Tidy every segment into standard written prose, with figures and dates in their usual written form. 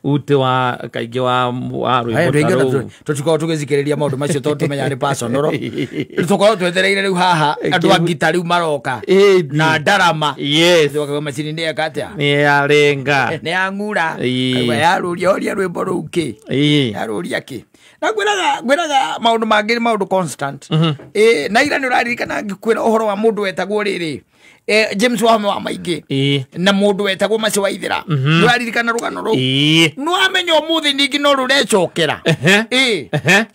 Ute wa kaingĩ wa rwĩmbo ta rũu. Tũtikoragwo tũgĩthikĩrĩria maũndũ macio tondũ tũmenyaga nĩ personal. Tũkoragwo twetereire rĩu haha andũ a ngita rĩu maroka na ndarama. Yes. Tũkaigua macini nĩ eka atĩa? Nĩ yarenga. Nĩ yang'ura. Kaigua yarũria oria rwĩmbo rũu kĩ. Yarũria kĩ. Na ngwĩraga maũndũ mangĩ nĩ maũndũ constant. Na ira nĩ ũraririkana ngĩkwĩra ũhoro wa mũndũ wetagwo rĩrĩ. James Wahome wa Maingĩ na mũndũ wetagwo Mercy Waithera. Nĩ ũraririkana rũgano rũu? Nĩ wamenya ũmũthĩ ningĩ no rũrecokera.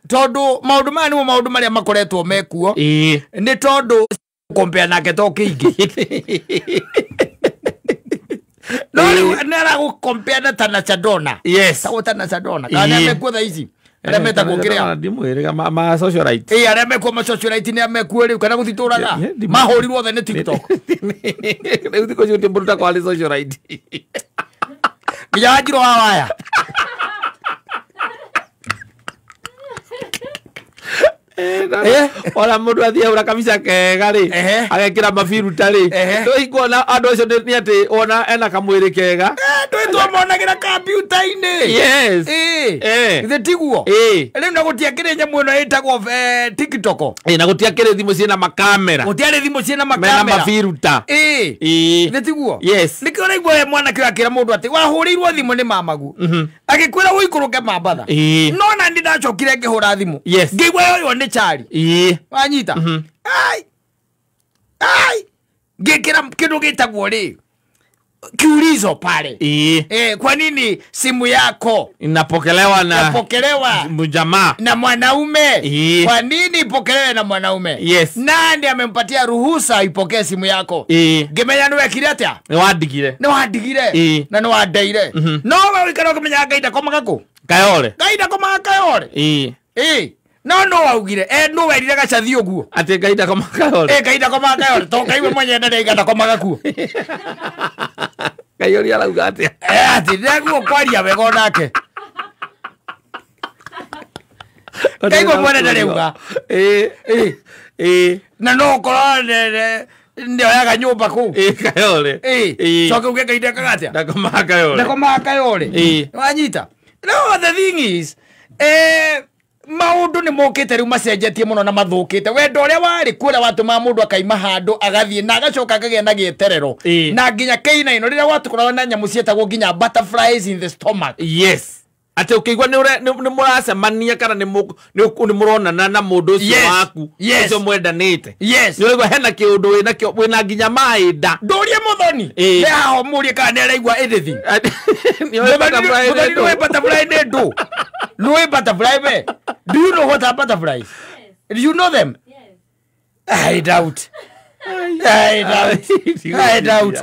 Tondũ maũndũ maya nĩmo maũndũ marĩa makoretwo mekuo. Nĩ tondũ compare nake to kĩingĩ. No rĩu nĩ aragũ-compare na Tanasha Donna. Yes. Tagwo Tanasha Donna. Kana nĩ amekuo thaa ici? Arĩa metagwo kĩrĩa? Ndimwĩrĩga ma socialite. Arĩa mekuo ma socialite nĩ amekuo rĩu kana gũtitũraga? Mahũrirwo othe nĩ TikTok. Rĩu thikũ ici gũtirĩ mũndũ ũtakoragwo arĩ socialite. Nginya Wanjirũ wa Waya. Ona mũndũ athiĩ ahũra kabica kega rĩ, agekĩra mabiruta rĩ, ndũikuona andũ acio nĩ atĩ ona ena kamwĩrĩ kega. Ndũĩ twamonagĩra kambiuta-inĩ. Yes. Githĩ tiguo? Rĩu na gũtiakĩrĩ nyamũ ĩno ĩtagwo TikTok. Na gũtiakĩrĩ thimũ ciĩna makamera. Gũtiarĩ thimũ ciĩna makamera. Mena mabiruta. Githĩ tiguo? Yes. Nĩkĩo ũraigua we mwanake ũyũ akĩra mũndũ atĩ wahũrĩirwo thimũ nĩ mamagu. Agĩkwĩra ũikũrũke Mambatha. No na nĩ ndacokire ngĩhũra thimũ. Yes. Ngĩigua yoywo nĩ Chari. Wanyita? Ai. Ai. Ngĩkĩra kĩndũ gĩtagwo rĩ kiulizo pale. Kwa nini simu yako inapokelewa na inapokelewa mjamaa na mwanaume? Kwa nini ipokelewe na mwanaume? Yes. Nani amempatia ruhusa ipokee simu yako? Ngĩmenya nĩ wekire atĩa? Nĩ wandigire. Nĩ wandigire. Na nĩ wandeire. No we ũikara ũkĩmenyaga Ngai ndakomaga kũ? Kayole. Ngai ndakomaga Kayole. No no augire no werire gacathi ũguo. Atĩ Ngai ndakomaga Kayole. Ngai ndakomaga Kayole. To Ngai we mwenyewe ndarĩ ndakomaga kuo. Ngai ũrĩa arauga atĩa? Atĩ ndĩraigua kwaria wega onake. Ngai we mwene ndarauga. Na no ũkorwo nĩoyaga nyũmba kũu. Kayole. Coke uge Ngai ndekaga atĩa? Ndakomaga Kayole. Ndakomaga Kayole. Wanyita? No the thing is maũndũ nĩ mokĩte rĩu macenjetie mũno na mathũkĩte. Wendo ũrĩa warĩ kuo ũrĩa watũmaga mũndũ akaima handũ agathiĩ na agacoka akagĩa na gĩeterero. Na nginya kĩina ĩno rĩrĩa gwatũkoragwo na nyamũ ciĩtagwo nginya butterflies in the stomach. Yes. Atĩ ũkĩigua nĩ mũracemania kana nĩ mũronana na mũndũ ũcio waku ũcio mwendanĩte. Yes. Nĩ ũraigua hena kĩũndũ wĩnakĩo wĩna nginya maĩ nda. Ndũrie Mũthoni. Nĩ haha ũmũrie kana nĩ araigua anything. Mũthoni nĩũĩ butterfly nĩ ndũ. Nĩũĩ butterfly we? Do you know what are butterflies? Yes. Do you know them? Yes. I doubt. I doubt. I doubt.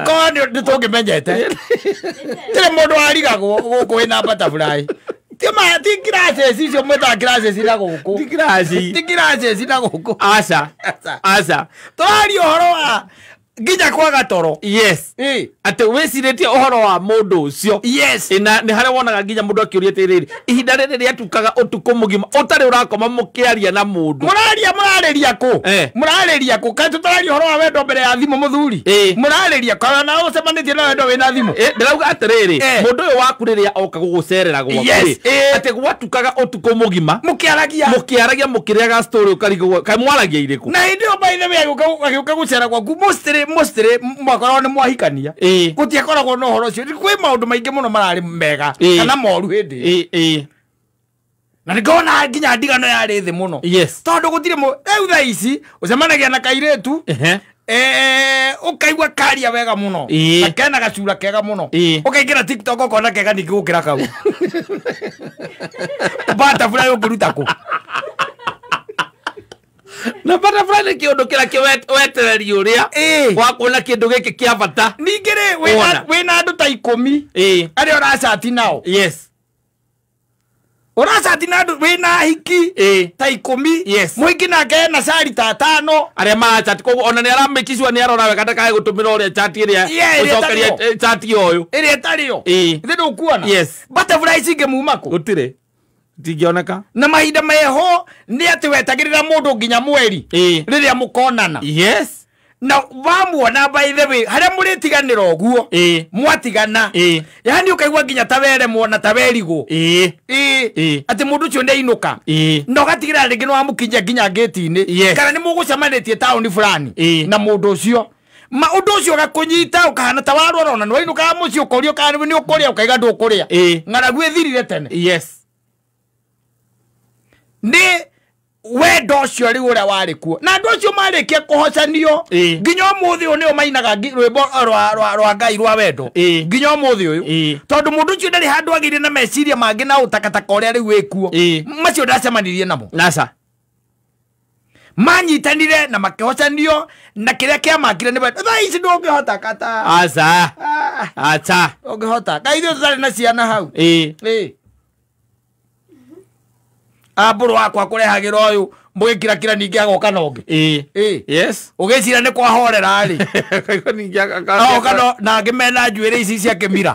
Korwo nĩ tũngĩmenyete. Tirĩ mũndũ warigagwo gũkũ wĩna butterfly. Ti classes icio mwĩtaga classes na gũkũ. Ti classes. Ti classes na gũkũ. Aca. Aca. Tũraria ũhoro wa nginya kwaga toro. Yes. Atĩ wĩcirĩtie ũhoro wa mũndũ ũcio. Yes. Na nĩ harĩa wonaga nginya mũndũ akĩũria atĩrĩrĩ, ihinda rĩrĩ rĩatukaga ũtukũ mũgima ũtarĩ ũrakoma mũkĩaria na mũndũ. Mũraria mũrarĩria kũ? Mũrarĩria kũ? Kaĩ tũtararia ũhoro wa wendo mbere ya thimũ mũthuri? Mũrarĩria kana na ũcemanĩtie na wendo wĩna thimũ? Ndĩrauga atĩrĩrĩ, mũndũ ũyũ waku rĩrĩa oka gũgũcerera gwaku rĩ, atĩ gwatukaga ũtukũ mũgima mũkĩaragia mũkĩaragia mũkĩrĩaga story ũkarigwo kaĩ mwaragia irĩkũ? Na hĩndĩ ĩyo by the way agĩũka gũcera gwaku mostly mwakoragwo nĩ mwahikania. Gũtiakoragwo na ũhoro ũcio. Kwĩ maũndũ maingĩ mũno mararĩ mega kana moru hĩndĩ ĩyo. Na nĩngona nginya ndigano yarĩ thĩ mũno. Yes. Tondũ gũtirĩ rĩu thaa ici ũcemanagia na kairĩtu ũkaigua karia wega mũno na kena gacura kega mũno. Ũkaingĩra TikTok ũkona kega ningĩ gũkĩra kau. Butterfly ũngĩruta kũ? Na butterfly nĩ kĩũndũ kĩrĩa wetereri ũrĩa wa kuona kĩndũ gĩkĩ kĩa bata. Ningĩ rĩ wĩna andũ ta 10 arĩa ũracati nao. Yes. Ũracati na andũ wĩna hiki ta 10. Yes. Mũingĩ nake ena cari ta 5 arĩa maracati koguo ona nĩ aramĩkicua nĩ arora wega ndakae gũtũmĩra ũrĩa chati ĩrĩa ũcokeria chati ũyũ ĩrĩa ĩtarĩ yo. Githĩ ndũkuona? Yes. Butterfly cingĩmuma kũ? Gũtirĩ. Tingĩoneka. Na mahinda meho nĩ atĩ wetagĩrĩra mũndũ nginya mweri rĩrĩa mũkonana. Yes. Na wamuona by the way haria muritiganira uguo mwatigana yani ukaigua nginya ta were muona ta werigwo ati mundu ucio ndeinuka na ugatigira ringi ni wamukinyia nginya gate-ini kana ni mugucemanitie tauni fulani na mundu ucio ma undu ucio gakunyita ukahana ta warwara ona nwainuka mucii ukorio kana ni ukuria ukaiga ndukuria ng'aragu ithirire tene. Yes. Ni wendo ũcio rĩu ũrĩa warĩ kuo na andũ acio marĩkia kũhocanio nginya ũmũthĩ ũyũ nĩo mainaga rwĩmbo rwa Ngai rwa wendo nginya ũmũthĩ ũyũ tondũ mũndũ ũcio ndarĩ handũ agĩire na meciria mangĩ na ũtakataka ũrĩa rĩu wĩkuo macio ndacemanirie namo naca manyitanire na makĩhocanio na kĩrĩa kĩamakire nĩ wendo. Thaa ici ndũngĩhota kata aca aca ndũngĩhota kaĩ ithuĩ tũtarĩ na ciana hau amburu wakwa kurehagira uyu mugikirakira ningi agoka na ungi. Yes. Ugicira ni kwahorera ri agoka no na angi mena njuiri ici cia kimira.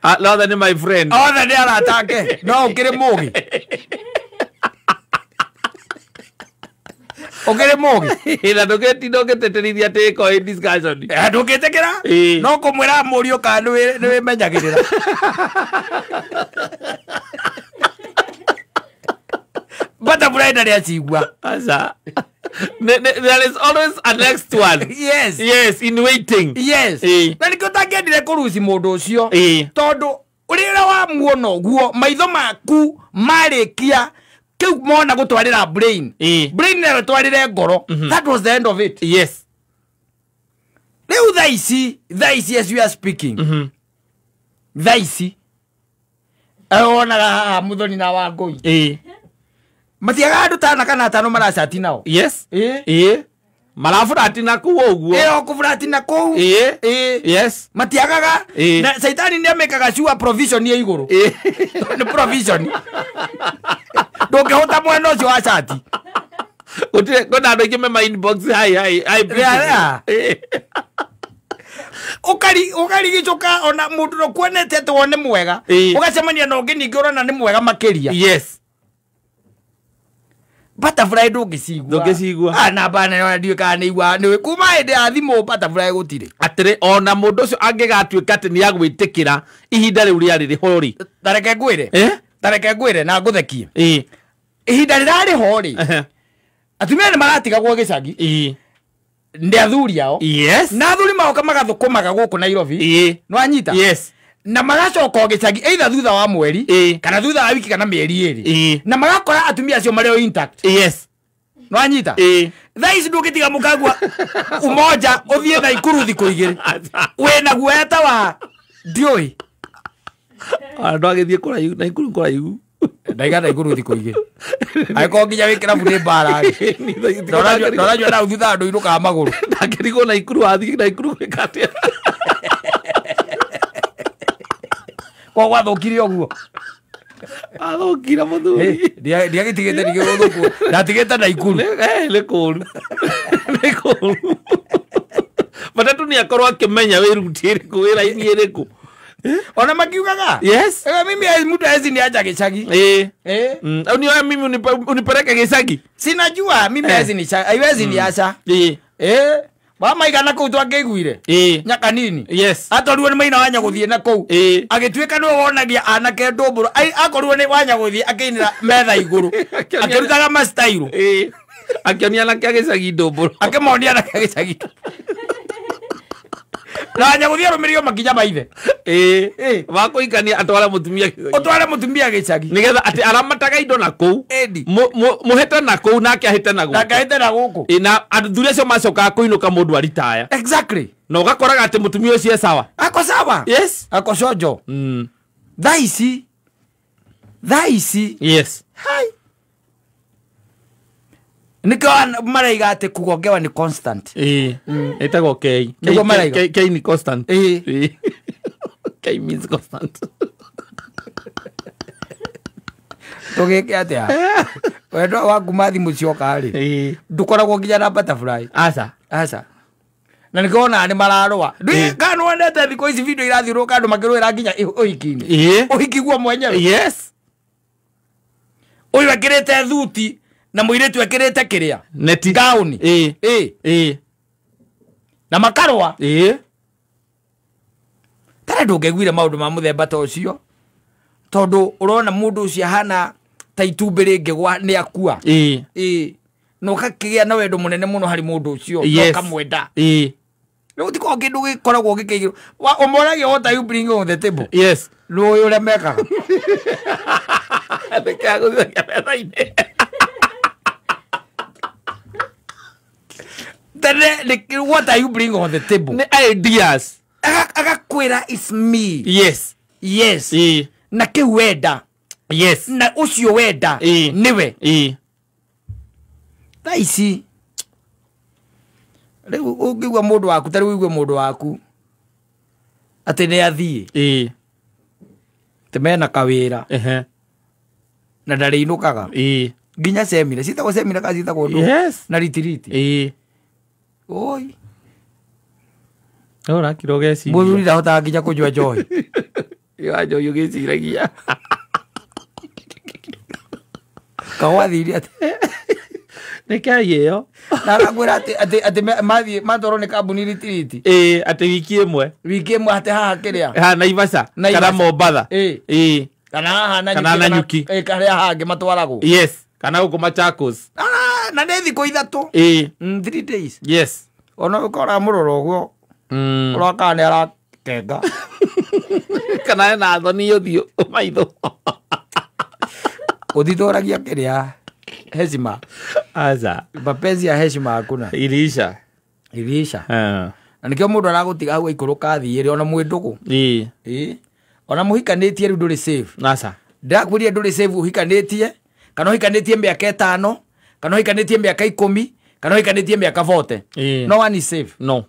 Othe ni my friend. Othe ni arata ake no ukiri mugi. Ukiri mugi na ndũngĩteterithia atĩ ĩkorwo ĩ discussion. Ndũngĩtĩkĩra no kũmwĩra mũriũ kana nĩ wĩmenyagĩrĩra. Butterfly ndari acigua. Aca. There is always a next one. Yes. Yes, in waiting. Yes. Na nikio ũtangĩendire kũruci mũndũ ũcio tondũ ũrĩa wamuona ũguo maitho maku marĩkia kiu mona gutwarira brain. Brain nayo twarire ngoro. That was the end of it. Yes. Riu thaa ici as we are speaking. Thaa ici wonaga haha Muthoni na Wangũi matiagaga andũ tana kana atano maracati nao. Yes. Maraburati na kũu ũguo. O kũburati na kũu. Yes. Matiagaga na Saitani nĩ amekaga sure provision ya igũrũ. Nĩ provision. Ndũngĩhota mwena ũcio wa cati. Gũtirĩ kwĩna andũ aingĩ me ma inbox hi hi hi. Ũkarigicũka ona mũndũ ndũkuonete atĩ wone mwega. Ũgacemania na ũngĩ ningĩ ũrona nĩ mwega makĩria. Yes. Butterfly ndũngĩcigua. Ndũngĩcigua. Namba nayo ndiũĩ kana nĩ igua nĩ kuma hĩndĩ ya thimũ butterfly gũtirĩ. Atĩrĩ ona mũndũ ũcio angĩgatuĩka atĩ nĩ agwĩtĩkĩra ihinda rĩu rĩarĩ rĩho rĩ. Tareke ngwĩre. Tareke ngwĩre na ngũthekie. Ihinda rĩrarĩ ho rĩ. Atumia nĩ maratigagwo gĩcagi. Nĩ athuri ao. Yes. Na athuri magoka magathũkũmaga gũkũ Nairobi. Nĩwanyita? Yes. Na magacoka gĩcagi either thutha wa mweri kana thutha wa wiki kana mĩeri ĩrĩ. Na magakora atumia acio marĩ o intact. Yes. Nĩwanyita? Thaa ici ndũngĩtiga mũkagua umoja ũthiĩ Naikuru thikũ igĩrĩ. Wĩna guoya ta wa ndiũĩ. Andũ agĩthiĩ kũraihu Naikuru kũraihu. Ndaiga Naikuru thikũ igĩrĩ. Angĩkorwo nginya wĩ kĩrabu nĩ mbara rĩ. Ndoranyua nau thutha andũ inũkaga magũrũ. Ndangĩrigwo Naikuru wathiĩ Naikuru gwĩka atĩa. Kwa gwathũkire ũguo. Athũkire mũthuri. Ndiagĩtigĩte ningĩ gũthũkwo. Ndatigĩte Naikuru. Nĩ kũũru. Nĩ kũũru. Bata tu nĩ akorwo akĩmenya wĩ ruti ĩrĩkũ wĩ raini ĩrĩkũ. Ona makiugaga? Yes. Mimi mtu hawezi niacha gĩcagi. Unioe mimi unipeleke gĩcagi? Sinajua mimi hawezi niacha. Haiwezi niacha. Wamaigana kũu twangĩiguire. Nyaka nini. Yes. Atorirwo nĩ maina wa Nyagũthiĩ na kũu. Agĩtuĩka nĩwe wonagia anake ndũmbũrũ. Akorirwo nĩ wa Nyagũthiĩ akĩinĩra metha igũrũ. Akĩrutaga mastairũ. Akĩonia anake a gĩcagi ndũmbũrũ. Akĩmonia anake a gĩcagi. Na Nyagũthiĩ arũmĩrĩirio makinya ma ithe. Wakũhikania atware mũtumia gĩcagi. Ũtware mũtumia gĩcagi. Nĩgetha atĩ aramataga indo na kũu. Mũhĩte na kũu nake ahĩte na gũkũ. Nake ahĩte na gũkũ. Na athuri acio macokaga kũinũka mũndũ aritaya. Exactly. Na ũgakoraga atĩ mũtumia ũcio e sawa. Ako sawa. Yes. Ako cojo. Thaa ici. Thaa ici. Yes. Hai. Nikio maraiga atĩ kugongewa nĩ constant. Ĩtagwo K. Nĩguo maraiga. K ni constant. K means constant. Tũgĩke atĩa? Wendo waku ma thimũ cioka rĩ. Ndũkoragwo nginya na butterfly. Aca. Aca. Na nĩkĩo wonaga nĩ mararũa. Kana nĩwonete thikũ ici video irathiũrũrũka andũ makĩrũĩra nginya ũhiki-inĩ. Ũhiki guo mwenyewe. Yes. Ũyũ ekĩrĩte thuti Na mũirĩtu ekĩrĩte kĩrĩa neti gauni. Ĩĩ. Na makarũa. Ĩĩ. Tara ndũngĩaiguire maũndũ ma mũthemba ta ũcio tondũ ũrona mũndũ ũcio ahana ta itumbĩ rĩngĩgwa nĩ akua. Ĩĩ. Ĩĩ. Na ũgakĩgĩa na wendo mũnene mũno harĩ mũndũ ũcio na ũkamwenda. Ĩĩ. Rĩu gũtikoragwo kĩndũ gĩkoragwo gĩkĩigĩrwo. Ũmoragia what are you bringing on the table? Yes. Rũĩ ũrĩa mekaga. Nĩkĩagũthagia metha-inĩ. Tene, what are you bringing on the table? Nĩ ideas. Agakwĩra it's me. Yes. Yes. Ĩĩ. Na kĩu wenda. Yes. Na ũcio wenda. Ĩĩ. Nĩwe. Ĩĩ. Thaa ici rĩu ũngĩigua mũndũ waku ta rĩu ũigue mũndũ waku atĩ nĩ athiĩ. Ĩĩ. Atĩ mena kawĩra. Ehe. Na ndarĩinũkaga. Ĩĩ. Nginya semina citagwo semina kana citagwo ndũ? Yes. Na ritiriti. Ĩĩ. Oi. Ũrakira ũgeciria. Mũthuri ndahotaga nginya kũnyua njohi. Yua njohi ũgĩciragia. Kawathirie atĩ Nĩkĩai ĩyo. Na arakwĩra atĩ mathiĩ matwarwo nĩ kambuni ritiriti. Ĩĩ, atĩ wiki ĩmwe. Wiki ĩmwe atĩ haha kĩrĩa. Haha Naivasha kana Mombatha. Ĩĩ. Ĩĩ. Kana haha Nanyuki. Kana Nanyuki. Ĩĩ, karĩa hangĩ matwaragwo. Yes. Kana gũkũ Machakos. Na nĩ thikũ ithatũ. Ĩĩ. 3 days. Yes. Ona ũkora mũroro ũguo. Ũroka nĩ arakenga. Kana ena thoni ũthiũ maitho. Ũthitũragia kĩrĩa heshima. Aca. Mapenzi ya heshima hakuna. Iliisha. Iliisha. Na nĩkĩo mũndũ aragũtiga hau aikũrũka athiĩ rĩ ona mwĩ ndũgũ. Ĩĩ. Ĩĩ. Ona mũhikanĩtie rĩu ndũrĩ safe. Aca. Ndĩrakwĩrire ndũrĩ safe ũhikanĩtie kana ũhikanĩtie mĩaka 5 kana ũhikanĩtie mĩaka 10 kana ũhikanĩtie mĩaka 40. Ĩĩ. No one is safe. No.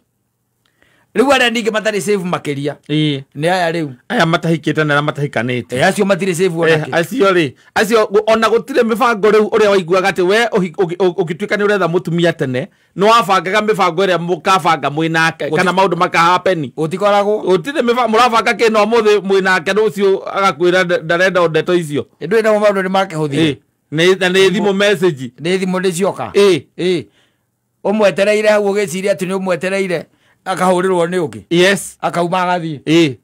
Rĩu arĩa ningĩ matarĩ safe makĩria. Ĩĩ. Nĩ aya rĩu. Aya matahikĩte na arĩa matahikanĩte. Ĩ, acio matirĩ safe ona kĩ. Acio rĩ, acio ona gũtirĩ mĩbango rĩu ũrĩa waiguaga atĩ we ũgĩtuĩka nĩ ũretha mũtumia tene, nĩ wabangaga mĩbango ĩrĩa mũkabanga mwĩ nake kana maũndũ makahapeni. Gũtikoragwo. Gũtirĩ mĩbango mũrabanga kĩ no ũmũthĩ mwĩ nake rũciũ agakwĩra ndarenda ndeto icio. Ndũĩ namo maũndũ nĩ makĩhũthire. Ĩ, na nĩ thimũ message. Nĩ thimũ nĩcioka. Ĩ. Ĩ. Ũmwetereire hau ũgĩciria atĩ nĩ ũmwetereire akahũrĩrwo nĩ ũngĩ. Yes. Akauma agathiĩ. Ĩ.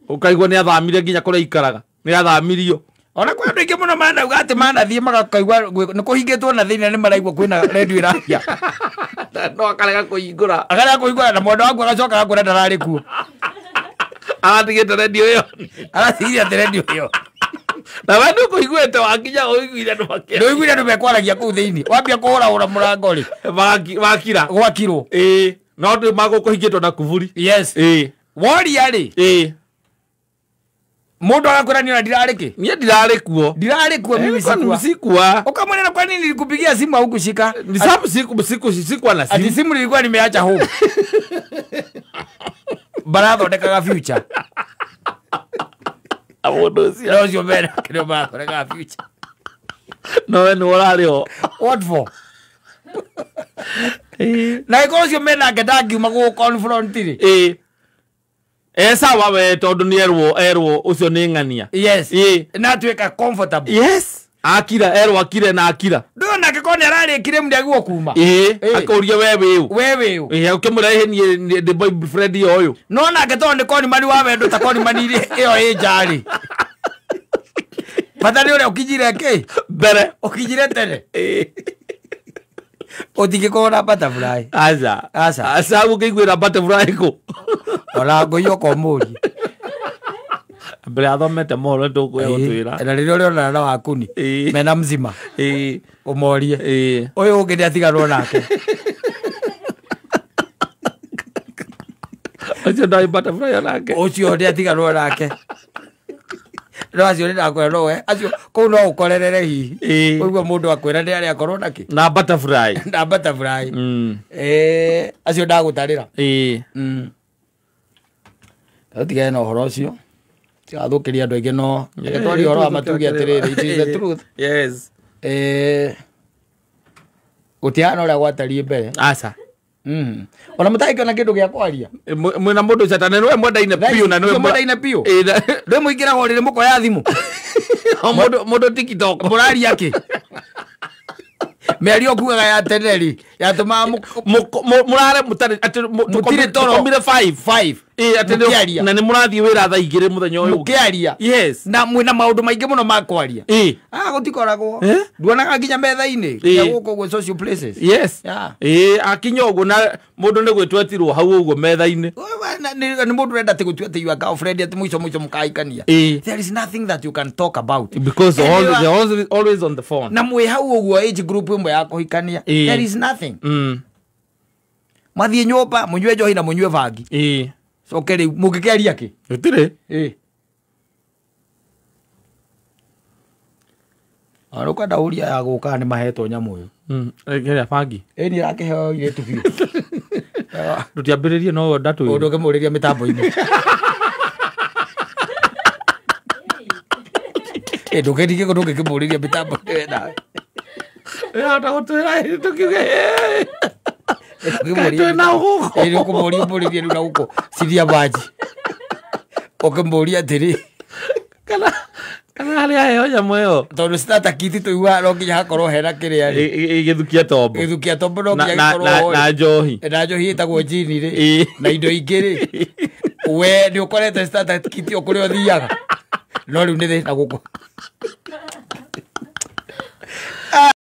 Ũkaigua nĩ athamire nginya kũrĩa aikaraga. Nĩ athamirio. Ona kwĩ andũ aingĩ mũno manauga atĩ manathiĩ magakaigua nĩ kũhingĩtwo na thĩinĩ na nĩ maraigua kwĩna redio ĩraria. No akarega kũhingũra. Akarega kũhingũra na mwendwa waku agacoka agakwĩra ndararĩ kuo. Aratigĩte redio ĩyo. Aratigire atĩ redio ĩyo. Na we nĩũkũiguĩte wakinya ũiguire andũ makĩaria. Nĩũiguire andũ mekwaragia kũu thĩinĩ. Wambia kũhũrahũra mũrango rĩ. Wakira. Gwakirwo. Ĩĩ. No ndĩ magũkũhingĩtwo na kuburi. Yes. Ĩĩ. Woria rĩ. Ĩĩ. Mũndũ agakwĩra niĩ ona ndirarĩ kĩ? Niĩ ndirarĩ kuo. Ndirarĩ kuo mimi sikuwa. Sikuwa. Ukamwona kwa nini nilikupigia simu haukushika? Ni sababu sikuwa na simu. Ati simu nilikuwa nimeacha home. Barathondekaga future. Mũndũ ũcio. No ũcio mena kĩrĩa marathondekaga future. No we nĩ ũrarĩ ho. What for? Na ĩkorwo ũcio menake ndangiuma gũgũ confront rĩ. Ĩĩ. Sawa we tondũ nĩ erwo ũcio nĩ ng'ania. Yes. Ĩĩ. Na atuĩka comfortable. Yes. Akira erwo akire na akira. Ndũĩ onake korwo nĩ ararĩkire mũndũ agĩrĩirwo kuma. Ĩĩ. Akũria we wĩ ũ? We wĩ ũ? Ĩĩ, ũkĩmũrehe niĩ ndĩ boyfriend ũyũ. No nake tondũ nĩ konimani wa wendo ta konimani ĩyo ĩ nja rĩ. Bata nĩ ũrĩa ũkinyire kĩ? Mbere. Ũkinyire tene. Ĩĩ. Ũtingĩkorwo na butterfly. Aca. Aca. Aca ũngĩiguĩra butterfly kũ? Ona ngũi ũka ũmũrie. Mbere athomete mohoro ndũkwĩgũtwĩra. Na rĩrĩa ũrĩonana na wakuni mena mzima. Ĩĩ. Ũmorie. Ĩĩ. Ũyũ ũngĩ nĩatiganwo nake. Ũcio ndarĩ butterfly onake. Ũcio nĩatiganwo nake. No acio nĩndakwĩra nowe acio kũu no ũkorerere hihi. Ĩĩ. Ũigua mũndũ akwĩra nĩ arĩa akorwo nakĩ? Na butterfly. Na butterfly. Acio ndagũtarĩra. Ĩĩ. Tũtigane na ũhoro ũcio. Tigathũkĩria andũ aingĩ no reke twarie ũhoro wa matuge atĩrĩrĩ, it is the truth. Yes. Gũtihana ũrĩa gwatariĩ mbere. Aca. Ona mũtangĩona kĩndũ gĩa kwaria. Mwĩna mũndũ ũcio na nĩwe mwendaine biũ na nĩwe mwendaine biũ. Rĩu mũingĩraga ũrĩrĩ mũkoya thimũ. Mũndũ TikTok. Mũraria kĩ? Mĩario kugaga ya tene rĩ yatũmaga Mũrare mũtarĩ atĩ Mũtirĩ toro. tũkomire 5. 5 Ĩĩ, atĩ Mũkĩaria. na nĩ mũrathiĩ wĩra thaa 2 mũthenya ũyũ ũngĩ. Mũkĩaria. Yes. Na mwĩna maũndũ maingĩ mũno ma kwaria. Ĩĩ. Ah, gũtikoragwo. Eh? Nduonaga nginya metha-inĩ nginya gũkũ ũguo social places. Yes. Yeah. Ĩĩ, akinya ũguo na mũndũ nĩ gwĩtwo etirwo hau ũguo metha-inĩ. Nĩ mũndũ ũrenda atĩ gũtua atĩ your girlfriend atĩ mũico mũico mũkahikania. Ĩĩ. There is nothing that you can talk about. Because And you are- they're always, always on the phone. Na mwĩ hau ũguo age group ĩmwe ya kũhikania. Ĩĩ. There is nothing. Mwathiĩ nyũmba mũnyue njohi na mũnyue bangi. Ĩĩ. Coke rĩu mũngĩkĩaria kĩ? Gũtirĩ. Ĩĩ. Ona ũkwenda ũria ya gũka nĩ mahetwo nyamũ ĩyo. Ĩrĩa bangi. Ĩĩ nĩ ĩrakĩheo airĩtu biũ. Ndũtiambĩrĩrie no ndatwĩre. Ũndũ ũngĩmũrĩria mĩtambo-inĩ. Ĩ ndũkĩringe ndũngĩkĩmũrĩria mĩtambo-inĩ we nawe. Ĩrahota gũtwĩra tũkiuge Kaĩ twĩ na gũkũ? Ĩ ũkũmũria ũmũrĩrie rĩu na gũkũ ciria maji. Ũkĩmũria atĩrĩ Kana harĩa heo nyamũ ĩyo tondũ starter kit tũiguaga no nginya hakorwo hena kĩrĩa rĩ. Gĩthukia tombo. Gĩthukia tombo no Na nginya na gĩkorwo na ho rĩ. na njohi. Na njohi ĩtagwo jini rĩ. Ĩĩ. Na indo ingĩ rĩ. We nĩ ũkorete starter kit o kũrĩa ũthiaga. No rĩu nĩ thĩna gũkũ.